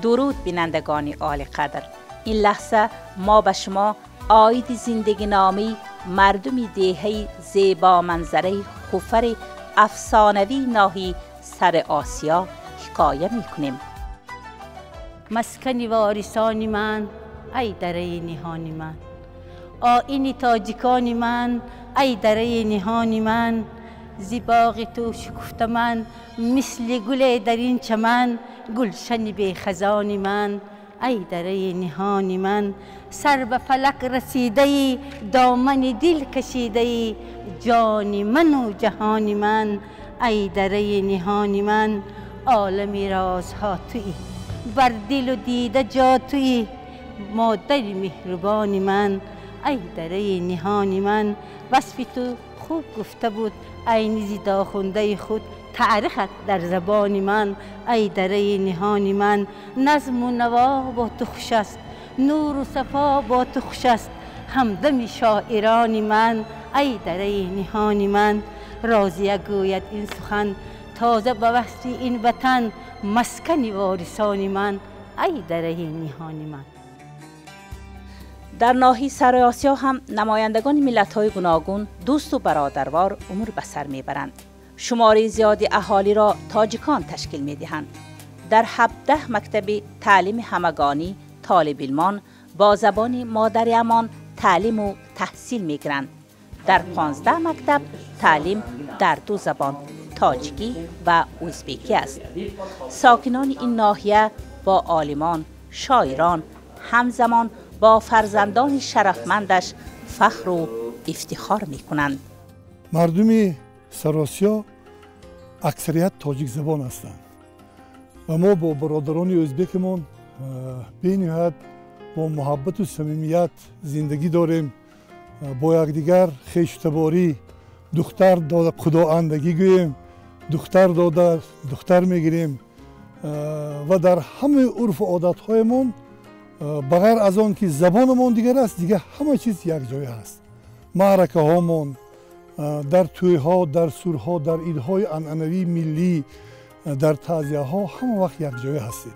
Дуруд, бинандагони олиқадр. Ин лаҳза мо ба шумо оиди зиндагиномаи мардуми деҳаи зебоманзараи Хуфари афсонавии ноҳияи Сари Осиё ҳикоя мекунем. Маскани ворисони ман, ай дараи ниҳони ман, оини тоҷикони ман, ай дараи ниҳони ман, зи боғи ту шукуфта ман, мисли гуле дар ин чаман, гулшани бехазони ман, ай дараи ниҳони ман, сар ба фалак расидаи, домани дил кашидаи, ҷони ману ҷаҳони ман, ай дараи ниҳони ман, олами розҳо туӣ, бар дилу дида ҷо туӣ, модари меҳрубони ман, ай дараи ниҳони ман. Васфи ту хуб гуфта буд айни зи дохундаи худ, таърихат дар забони ман, ай дараи ниҳони ман. Назму наво бо ту хуш аст, нуру сафо бо ту хуш аст, ҳамдами шоирони ман, ай дараи ниҳони ман. Розия гӯяд ин сухан тоза ба васфи ин ватан, маскани ворисони ман, ай дараи ниҳони ман. Дар ноҳияи Сари Осиё ҳам намояндагони миллатҳои гуногун дӯсту бародарвор умр ба сар мебаранд. Шумораи зиёди аҳолиро тоҷикон ташкил медиҳанд. Дар 17 мактаби таълими ҳамагонӣ толибилмон бо забони модариамон таълиму таҳсил мегиранд. Дар 15 мактаб таълим дар ду забон тоҷикӣ ва ӯзбекӣ аст. Сокинони ин ноҳия бо олимон, шоирон, ҳамзамон бо фарзандони шарафмандаш фахру ифтихор мекунанд. Мардуми Саросиё аксарият тоҷикзабон ҳастанд ва мо бо бародарони ӯзбекамон бениҳоят бо муҳаббату самимият зиндагӣ дорем. Бо якдигар хештаборӣ, духтар дода худоандагӣ гӯем, духтар дода духтар мегирем ва дар ҳамаи урфу одатҳоямон ба ғайр аз он ки забонамон дигар аст, дигар ҳама чиз якҷоя аст. Маъракаҳомон дар тӯйҳо, дар сурҳо, дар идҳои анъанавии миллӣ, дар таъзияҳо ҳама вақт якҷоя ҳастем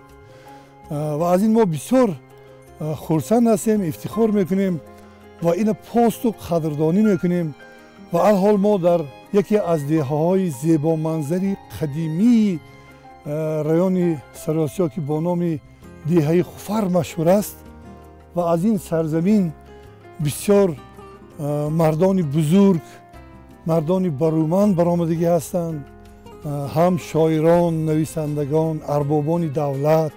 ва аз ин мо бисёр хурсанд ҳастем, ифтихор мекунем ва ина посту қадрдонӣ мекунем. Ва алҳол мо дар яке аз деҳаҳои зебоманзари қадимии райони Сариосиё, ки бо номи деҳаи Хуфар машҳур аст, ва аз ин сарзамин бисёр мардони бузург, мардони баруманд баромадагӣ ҳастанд, ҳам шоирон, нависандагон, арбобони давлат,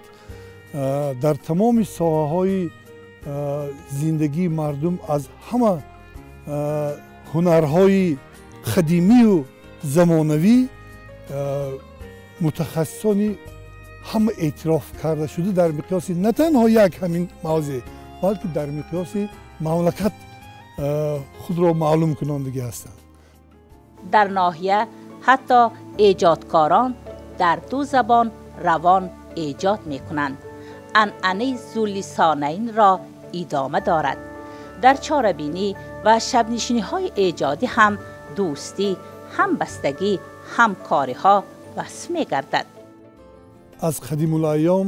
дар тамоми соҳаҳои зиндагии мардум аз ҳама ҳунарҳои қадимию замонавӣ мутахассисони ҳама эътироф карда шуда дар миқёси на танҳо як ҳамин мавзеъ, балки дар миқёси мамлакат худро маълум кунондагӣ ҳастанд. Дар ноҳия ҳатто эҷодкорон дар ду забон равон эҷод мекунанд. Анъанаи зуллисонаинро идома дорад. Дар чорабинӣ ва шабнишиниҳои эҷодӣ ҳам дӯстӣ, ҳамбастагӣ, ҳамкориҳо васф мегардад. Аз қадимулайём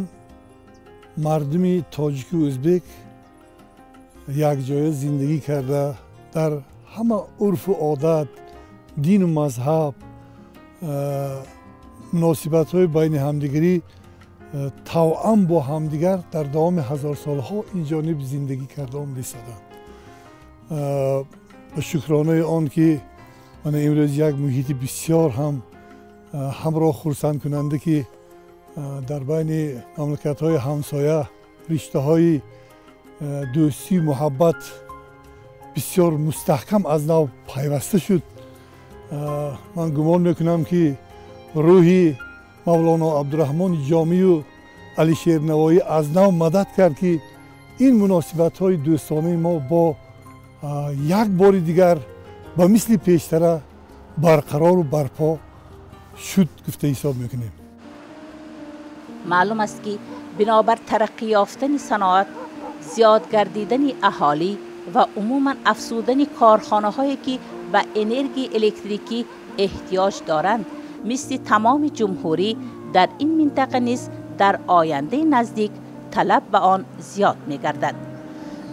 мардуми тоҷику ӯзбек якҷоя зиндагӣ карда, дар ҳама урфу одат, дину мазҳаб, муносибатҳои байни ҳамдигарӣ тавъам бо ҳамдигар дар давоми ҳазорсолҳо ин ҷониб зиндагӣ карда омада истоданд. Ба шукронаи он ки мана имрӯз як муҳити бисёр ҳам ҳамроҳ хурсандкунанда, ки дар байни мамлакатҳои ҳамсоя риштаҳои дӯстию муҳаббат бисёр мустаҳкам аз нав пайваста шуд. Ман гумон мекунам, ки рӯҳи Мавлоно Абдураҳмони Ҷомию Алишер Навоӣ аз нав мадад кард, ки ин муносибатҳои дӯстонаи мо бо як бори дигар ба мисли пештара барқарору барпо шуд гуфта ҳисоб мекунем. Маълум аст, ки бинобар тараққӣ ёфтани саноат, зиёд гардидани аҳолӣ ва умуман афзудани корхонаҳое, ки ба энергияи электрикӣ эҳтиёҷ доранд, мисли тамоми ҷумҳурӣ дар ин минтақа низ در آینده نزدیک طلب به آن زیاد می‌گردد.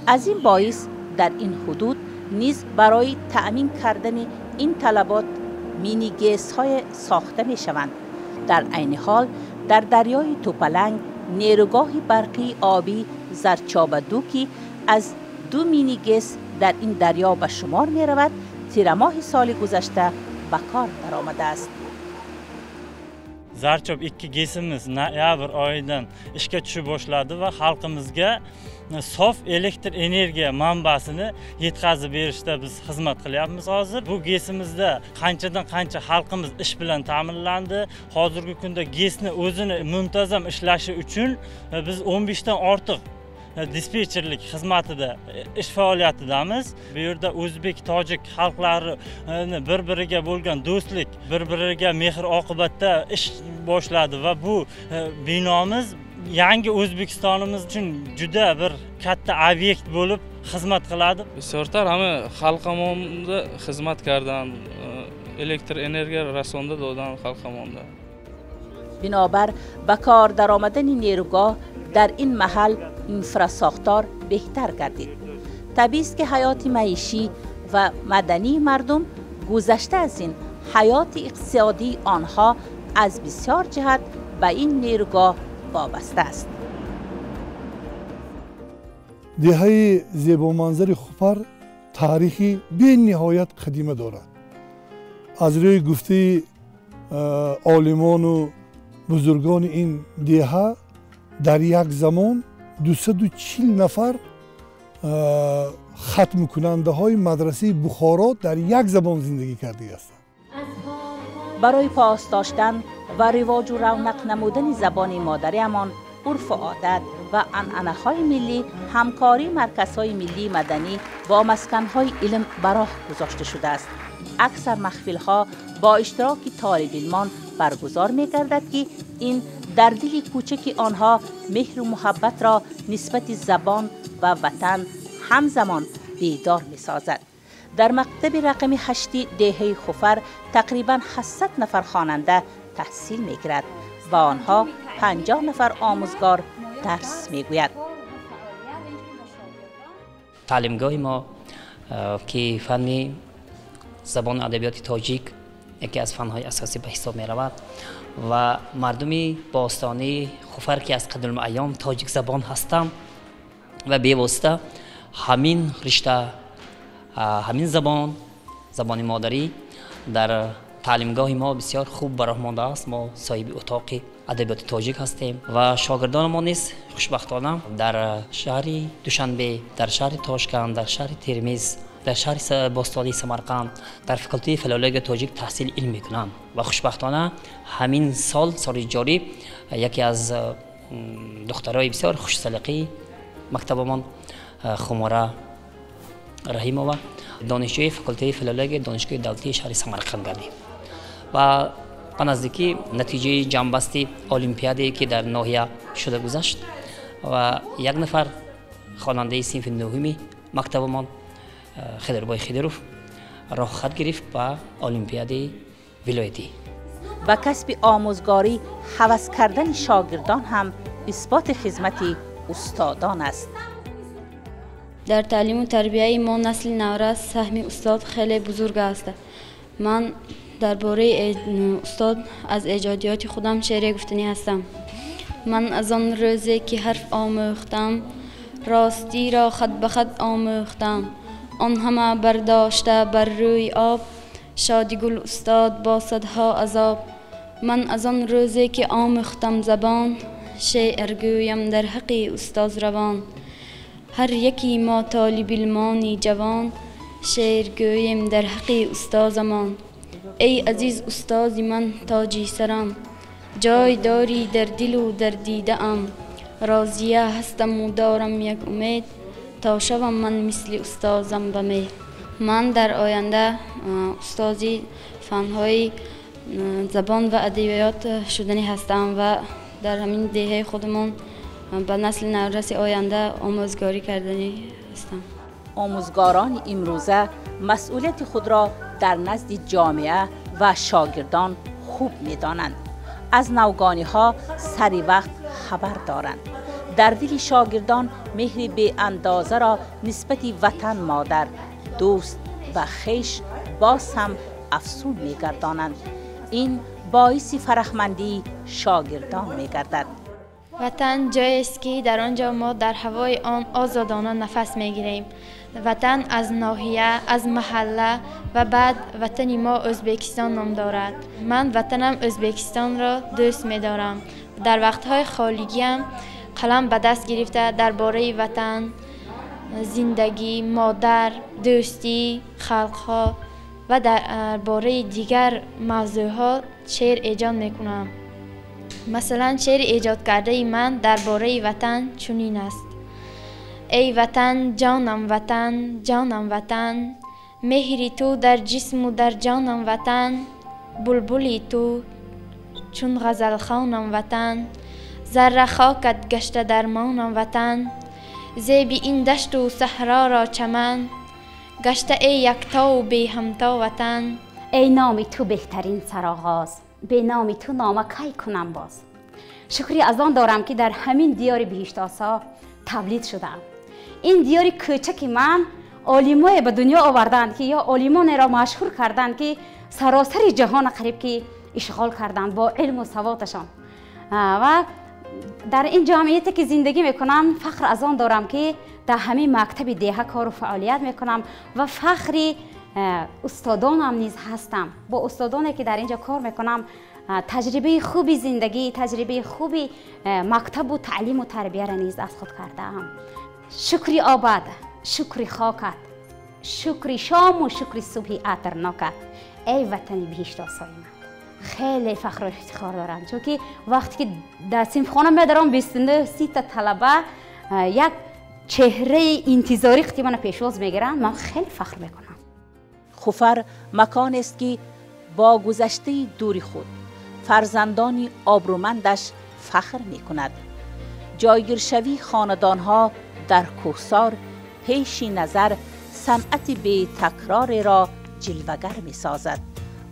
از این باعث در این حدود نیز برای تأمین کردن این طلبات مینی گیس های ساخته می شوند. در عین حال در دریای توپلنگ نیروگاه برقی آبی زرچابه 2 که از 2 مینی گیس در این دریا به شمار می رود، تیر ماه سال گذشته به کار درآمده است. Zarchob 2 GESimiz noyabr oyidan ishga tushib boshladi va xalqimizga sof elektr energiya manbasini yetkazib berishda biz xizmat qilyapmiz hozir. Bu GESimizda qanchadan qancha xalqimiz ish bilan ta'minlandi. Hozirgi kunda GESni o'zini muntazam ishlashi uchun biz 15 dan ortiq dispetcherlik xizmatida ish faoliyatidamiz. Bu yerda o'zbek, tojik xalqlarini bir-biriga bo'lgan do'stlik, bir-biriga mehr oqibatda ish boshladi va bu binomiz yangi O'zbekistonimiz uchun juda bir katta obyekt bo'lib xizmat qiladi. Bisyortar hamma xalqamonda xizmat kardan, elektr energiya rasonda dodan xalqamonda. Binobar ба кор даромадани нерӯгоҳ дар ин маҳал инфрасохтор беҳтар гардид. Табиист ки ҳаёти маишӣ ва мадании мардум гузашта аз ин ҳаёти иқтисодии онҳо аз бисёр ҷиҳат ба ин нерӯгоҳ вобаста аст. Деҳаи зебоманзари Хуфар таърихи бениҳоят қадима дорад. Аз рӯи гуфтаи олимону бузургони ин деҳа дар як замон 240 нафар хатмкунандаҳои мадрасаи Бухоро дар як замон зиндагӣ кардагиҳастанд. Барои пос доштан ва ривоҷу равнақ намудани забони модариамон, урфу одат ва анъанаҳои миллӣ, ҳамкории марказҳои миллии маданӣ бо масканҳои илм ба роҳ гузошта шудааст. Аксар маҳфилҳо бо иштироки толибилмон баргузор мегардад ки ин дар дили кӯчаки онҳо меҳру муҳаббатро нисбати забон ва ватан ҳамзамон бедор месозад. Дар мактаби рақами 8 деҳаи Хуфар тақрибан 800 нафар хонанда таҳсил мегирад ва онҳо 50 нафар омӯзгор дарс мегӯяд. Таълимгоҳи мо ки фанни забону адабиёти тоҷик яке аз фанҳои асосӣ ба ҳисоб меравад ва мардуми бостонии Хуфар ки аз қадимулайём тоҷикзабон ҳастанд ва бевосита ҳамин ришта, ҳамин забон, забони модарӣ дар таълимгоҳи мо бисёр хуб ба роҳ мондааст. Мо соҳиби утоқи адабиёти тоҷик ҳастем ва шогирдони мо низ хушбахтона дар шаҳри Душанбе, дар шаҳри Тошканд, дар шаҳри Термиз, дар шаҳри бостонии Самарқанд дар факултети филологияи тоҷик таҳсили илм мекунанд ва хушбахтона ҳамин сол, соли ҷорӣ, яке аз духтарои бисёр хушсалиқаи мактабамон Хумора Раҳимова донишҷӯи факултети филологияи донишгоҳи давлатии шаҳри Самарқанд гардид ва ба наздикӣ натиҷаи ҷамъбасти олимпиадае ки дар ноҳия шуда гузашт ва як нафар хонандаи синфи нӯҳуми мактабамон Хидирбой Хидиров роҳхат гирифт ба олимпиадаи вилоятӣ. Ба касби омӯзгорӣ ҳавас кардани шогирдон ҳам исботи хизмати устодон аст. Дар таълиму тарбияи мо насли наврас саҳми устод хеле бузург аст. Ман дар бораи устод аз эҷодиёти худам шеъре гуфтанӣ ҳастам. Ман аз он рӯзе ки ҳарф омӯхтам, ростиро хат ба хат омӯхтам. Он ҳама бардошта бар рӯи об, шодигул устод бо садҳо азоб. Ман аз он рӯзе ки омӯхтам забон, шеър гӯям дар ҳаққи устоз равон. Ҳар яки мо толибилмони ҷавон, шеър гӯем дар ҳаққи устозамон. Эй азиз устози ман тоҷи сарам, ҷой дорӣ дар дилу дар дидаам. Розия ҳастаму дорам як умед, то шавам ман мисли устозам ба меҳр. Ман дар оянда устози фанҳои забон ва адабиёт шуданӣ ҳастам ва дар ҳамин деҳаи худамон ба насли навраси оянда омӯзгорӣ карданӣ ҳастам. Омӯзгорони имрӯза масъулияти худро дар назди ҷомеа ва шогирдон хуб медонанд. Аз навгониҳо сари вақт خبر دارند. در دل شاگردان مهر بی اندازه را نسبت وطن مادر، دوست و خویش باز هم افزون می گردانند. این باعث فرحمندی شاگردان می گردد. وطن جایی است که در آنجا ما در هوای آن آزادانه نفس میگیریم. وطن از ناحیه، از محله و بعد وطن ما ازبکستان نام دارد. من وطنم ازبکستان را دوست می‌دارم. در وقت‌های خالیگیم قلم به دست گرفته درباره وطن، زندگی، مادر، دوستی، خلقها و درباره دیگر موضوعها شعر ایجاد می‌کنم. مثلا شعر ایجاد کرده من درباره وطن چنین است: ای وطن جانم وطن جانم وطن، مهری تو در جسم و در جانم وطن، بلبلی تو چون غزل خوانم وطن، ذره خاکت گشته درمانم وطن، زیب این دشت و صحرا را چمن، گشته ای یکتا و بی همتا وطن. ای نامی تو بهترین سرآغاز، به نامی تو نامه کی کنم باز. شکری از آن دارم که در همین دیار بهشت آسا تولید شدم. این دیار کوچک من عالمای به دنیا آوردند که یا عالمان را مشهور کردند که سراسر جهان قریب که اشغال کردند با علم و سوادشان. و در این جمعیتی که زندگی میکنم فخر از آن دارم که در همین مکتب دیه کار و فعالیت میکنم و فخری استادانم نیز هستم. با استادانی که در اینجا کار میکنم تجربه خوبی زندگی، تجربه خوبی مکتب و تعلیم و تربیه را نیز از خود کردم. شکری آباد، شکری خاکت، شکری شام و شکری صبحی عطرناکت، ای وطن بهشت آسای من. خیلی فخر و افتخار دارم، چون که وقتی که در صنفخانه میدارم 29 30 تا طلبه یک چهره انتظاری که من پیشواز میگیرن، من خیلی فخر میکنم. خفر مکان است که با گذشته دوری خود فرزندانی آبرومندش فخر می کند. جایگیرشوی خاندانها در کوهسار پیش نظر صنعت بی تکرار را جلوگر می سازد.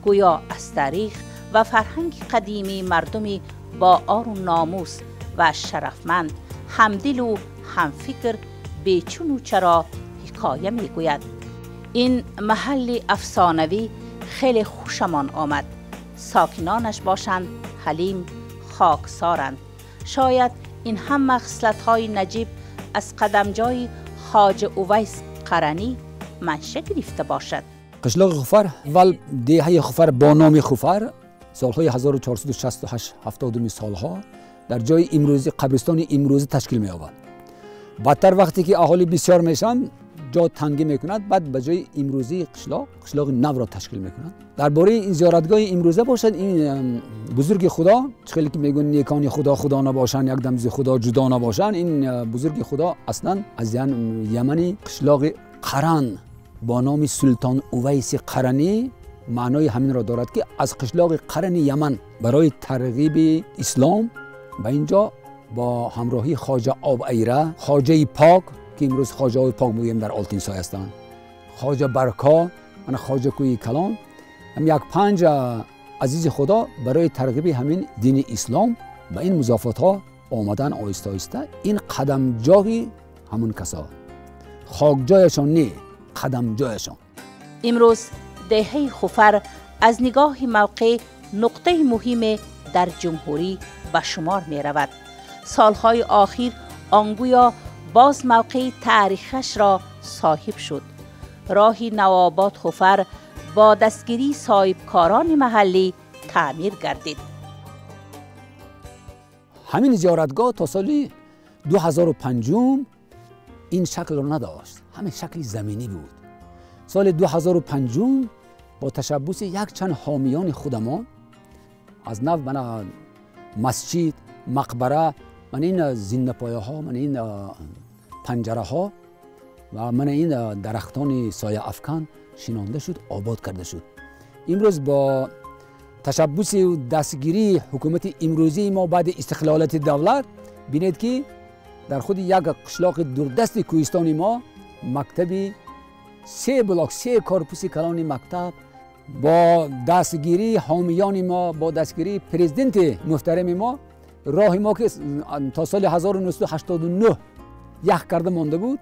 گویا از تاریخ و فرهنگ قدیمی مردمی با آر و ناموس و شرفمند، همدل و همفکر، بیچون و چرا حکایه می گوید. این محل افسانوی خیلی خوشمان آمد. ساکنانش باشند حلیم، خاکسارند. شاید این هم خصلت‌های نجیب از قدمجای خواجه اویس قرنی منشأ گرفته باشد. قشلاق خفر اول دیهه خفر با نام خفر سالهای 1468 70 سالها در جای امروزی قبرستان امروزی تشکیل می‌یابد. بعدتر وقتی که اهالی بسیار میشن جا تنگی میکند، بعد به جای امروزی قشلاق قشلاق نو را تشکیل میکنند. درباره این زیارتگاه امروزه باشد، این بزرگ خدا خیلی که میگن نیکان خدا خدا نباشند، یک دم ز خدا جدا نباشند، این بزرگ خدا اصلا از یمنی قشلاق قرن با نام سلطان اویس قرنی معنای همین را دارد که از قشلاق قرن یمن برای ترغیب اسلام به اینجا با همراهی خواجه آب ایره، خواجه پاک که امروز خواجه های پاک میگیم در آلتینسای هستند، خواجه برکا، من خواجه کوی کلان، هم یک پنج عزیز خدا برای ترغیب همین دین اسلام به این مضافات ها آمدن آهسته آهسته. این قدم جایی همون کسا خاک جایشان نه، قدم جایشان. امروز دهه خفر از نگاه موقع نقطه مهم در جمهوری به شمار می رود. سالهای آخر آنگویا باز موقع تاریخش را صاحب شد. راه نواباد خفر با دستگیری صاحبکاران محلی تعمیر گردید. همین زیارتگاه تا سال 2005 این شکل را نداشت، همین شکل زمینی بود. سال 2005 با تشبث یک چند حامیان خودمان از نو من مسجد، مقبره، من این زنده پایه ها، من این پنجره ها و من این درختان سایه افکن شنانده شد، آباد کرده شد. امروز با تشبث و دستگیری حکومت امروزی ما بعد استقلالت دولت، بینید که در خود یک قشلاق دوردست کوهستان ما مکتبی 3 بلاک 3 کارپوس کلان مکتب با دستگیری حامیان ما، با دستگیری پرزیدنت محترم ما роҳи мо ки то соли 1989 ях карда монда буд,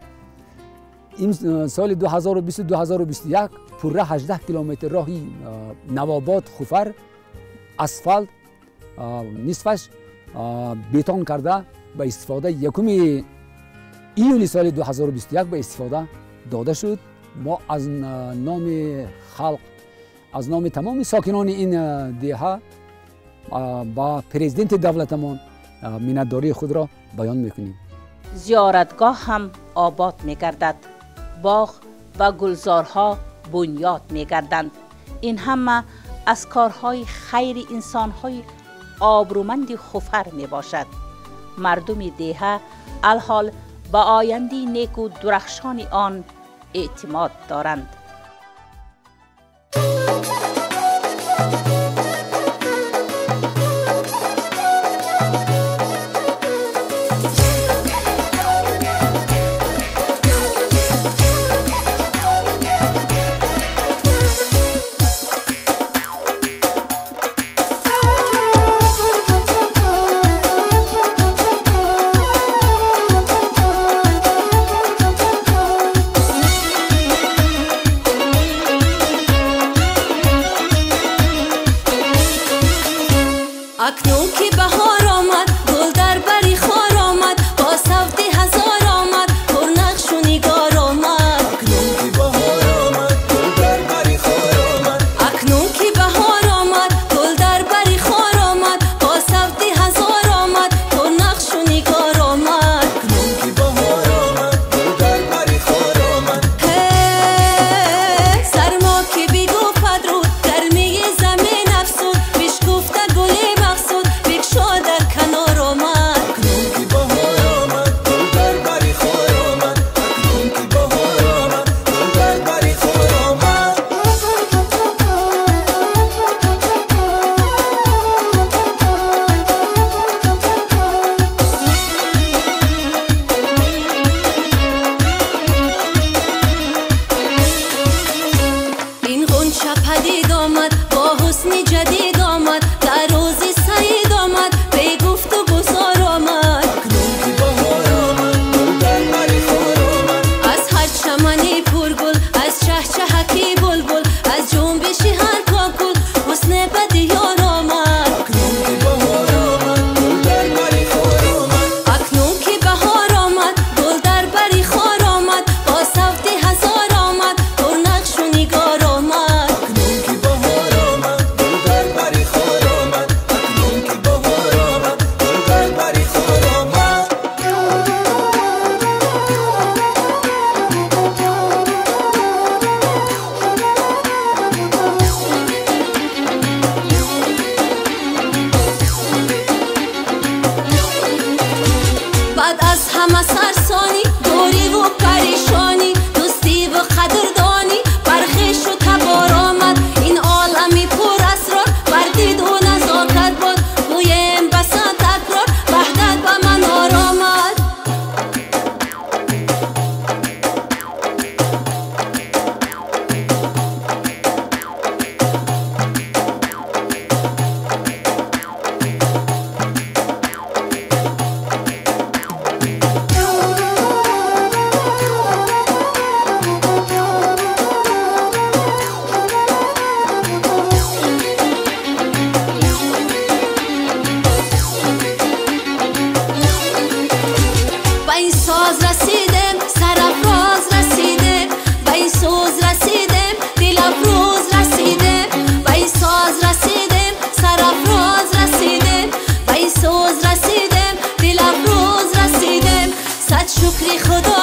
ин соли 2020-2021 пурра 18 километр роҳи Навобод Хуфар асфалт, нисфаш бетон карда ба истифода 1 июни соли 2021 ба истифода дода шуд. Мо аз номи халқ, аз номи тамоми сокинони ин деҳа ба президенти давлатамон миннатдории худро баён мекунем. Зиёратгоҳ ҳам обод мегардад, боғ ва гулзорҳо бунёд мегарданд. Ин ҳама аз корҳои хайри инсонҳои обрӯманди Хуфар мебошад. Мардуми деҳа алҳол ба ояндаи неку дурахшони он эътимод доранд. Акнун ки баҳор омад, гул дар бари хор омад, бо савти ҳазор омад, пурнақшу нигор омад. Акнун ки баҳор омад, гул дар бари хор омад. Акнун ки баҳор омад, гул дар бари хор омад, бо савти ҳазор омад, пурнақшу нигор омад. Акнун ки баҳор омад, гул дар бари хор омад. Сармо ки бигӯ падруд, гармии замин афзуд, бишкуфта гули мақсуд, бикшода канор омад. Акнун ки баҳор омад, гул дар бари хор омад. Акнун ки баҳор омад, гул дар бари хор омад. Ин ғунча падид омад, бо ҳусни ҷадид омад, дар рӯзи саид омад, бегуфту гузор омад. Акнун ки баҳор омад, гул дар бари хор омад. Аз ҳар чамани пургул, аз чаҳчаҳаки булбул, аз ҷунбиши ҳар кокул, ҳусне ба диёр омад. Акнун ки баҳор омад, гул дар бари хор омад. Акнун ки баҳор омад, гул дар бари хор омад, бо савти ҳазор омад, пурнақшу нигор омад. Акнун ки баҳор омад, гул дар бари хор омад. Акнун ки баҳор омад, гул дар бари хор омад. Баъд аз ҳама сарсонӣ, дуриву парешонӣ, дӯстиву қадрдонӣ, бар хешу табор омад. Ин олами пурасрор бар диду назокат бод, гӯем баса такрор, ваҳдат ба манор омад. Ба ин соз расидем, сарафроз расидем, ба ин сӯз расидем, дилафрӯз расидем, ба ин соз расидем, сарафроз расидем, ба ин сӯз расидем, дилафрӯз расидем. Сад шукри Худо.